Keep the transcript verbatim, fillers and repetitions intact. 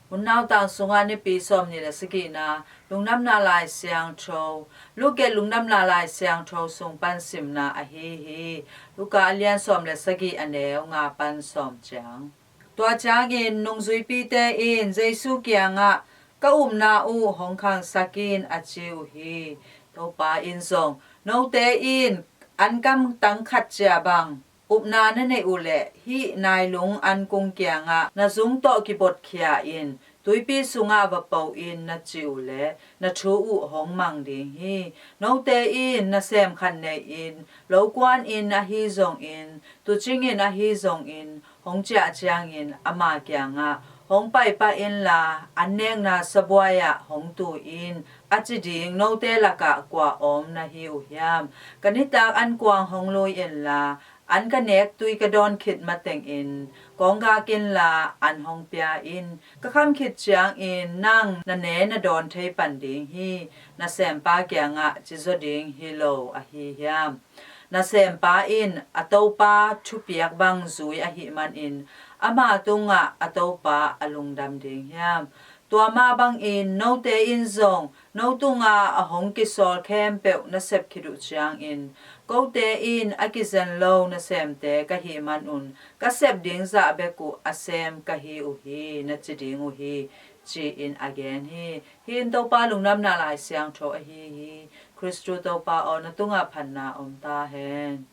Hun nautang sungah Nipi sawmnih le sagihna, Lungdamna Lai Siangtho, Luke Lungdamna Lai Siangtho sung pan simna ahi hi. Luka a lian sawm le sagih, a neu nga pan sawm ciang. Tua ciangin nungzuipite in Jesu kiangah, "Ka upna uh hong khangsak in," a ci uh hi. Topa in zong, "Note in an kam tang khat cia bang upna na neih uh leh, hih nailung an kung kiangah na zung tawh kibotkhia in, tuipi sungah va po in, na cih uh leh, na thu uh hong mang ding hi. Note in nasem khat nei-in lo kuanin ahi zongin, tuucingin ahi zongin hong ciah ciangin ama kiangah, 'Hong paipah inla, an nekna sabuai-ah hong tu in,' a ci ding note lakah kua om na hi uh hiam? Ka nitak an kuang hong lui inla, an ka nek tui ka dawn khit matengin kong gak inla, an hong pia in. Ka kham khit ciangin nang na ne na dawn thei pan ding hi,' nasempa kiangah ci zaw ding hi lo ahi hiam? Nasempa in a topa thupiak bang zui ahih manin ama tungah a topa a lungdam ding hiam? Tua mah bangin note in zong no tunga a hong kisawl khempeuh na sep khit uh ciangin, 'Kote in a kizen lo nasemte ka hih manun ka sep ding zah bek uh a sem ka hi uh hi,' na ci ding uh hi, ci-in a gen hi. Hih in Topa Lungdamna Lai Siangtho ahi hi. Khristu Topa aw, na tungah phatna om ta hen.